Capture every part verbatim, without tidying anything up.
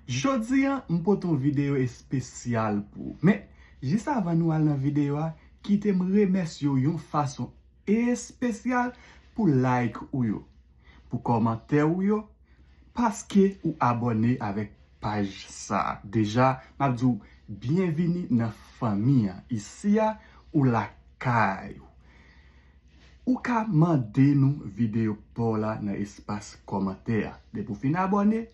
Jodi a, m pote yon videyo espesyal pou ou. Men, jis avan nou al nan videyo a, kite m remèsye w yon fason espesyal pou like ou yo, pou kòmantè ou yo, paske ou abòne avèk paj sa a. Deja, m ap di w byenvini nan fanmi an. Isi a, ou lakay ou. Ou ka mande nou videyo pa w la nan espas kòmantè a. Depi w fin abòne,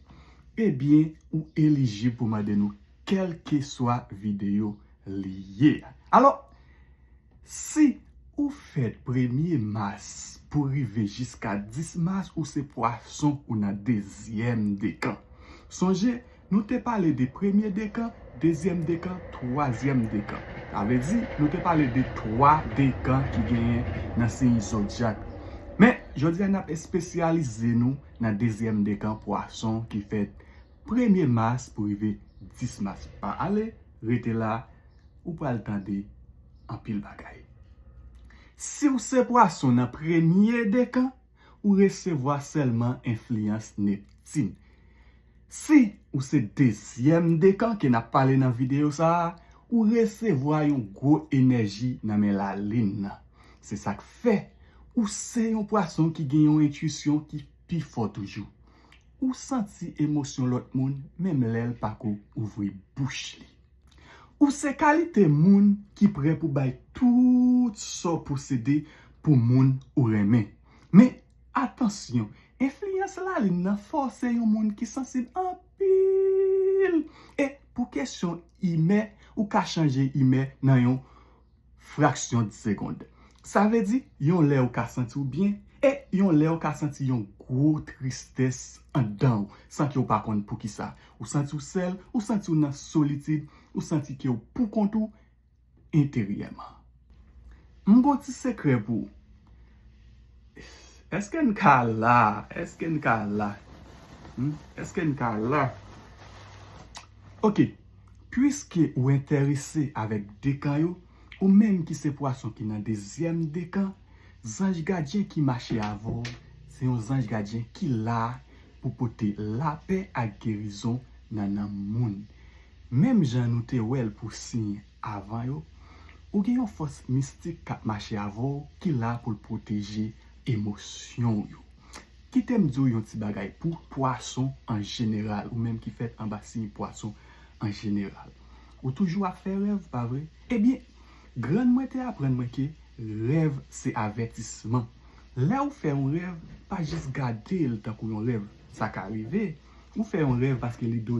ebyen, ou elijib pou mande nou kèlkeswa videyo li ye. Alò, si ou fèt premye mas pou rive jiska dis mas, ou se pwason, ou nan dezyèm dekan. Sonje, nou te pale de premye dekan, dezyèm dekan, twazyèm dekan. Sa vle di, nou te pale de twa dekan ki genyen nan siy zodyak. Men, jodi a, n ap espesyalize nou nan dezyèm dekan, pwason, ki fèt premye mas pou rive dis mas. Pa ale, rete la, ou pral tande anpil bagay. Si w se pwason nan premye dekan, ou resevwa sèlman enfliyans Neptin. Si ou se dezyèm dekan ke n ap pale nan videyo sa a, ou resevwa yon gwo enèji nan men lalin nan. Se sa k fè ou se yon pwason ki gen yon entwisyon ki pi fò toujou. Ou santi emosyon lòt moun, menm lè l pako ouvri bouch li. Ou se kalite moun ki prè pou bay tout sa w posede pou moun ou renmen. Men, atansyon, enfliyans lalin nan fòse yon moun ki sansib anpil. E pou kesyon imè, ou ka chanje imè nan yon fraksyon de segonn. Sa vle di, yon lè ou ka santi w byen, e yon lè ou ka santi yon gwo tristès anndan w, san ke w pa konn poukisa. Ou santi w sèl, ou santi w nan solitid, ou santi ke w poukont ou enteryèman. M gon ti sekrè pou ou. Èske n ka la? Èske n ka la? Hmm? Èske n ka la? Ok. Piske ou enterese avèk dekan yo, ou menm ki se pwason ki nan dezyèm dekan, zanj gadyen ki mache avè w, se yon zanj gadyen ki la pou pote lapè ak gerizon nan nanm moun. Menm jan nou te wè l pou siy avan yo, ou gen yon fòs mistik k ap mache avè w ki la pou l pwoteje emosyon w yo. Kite m di w yon ti bagay pou pwason an jeneral, ou menm ki fèt anba siy pwason an jeneral. Ou toujou ap fè rèv, pa vre? Ebyen, grann mwen te aprann mwen ke rèv se avètisman. Lè ou fè yon rèv, pa jis gade l tankou yon rèv. Sa ka rive, ou fè yon rèv paske li do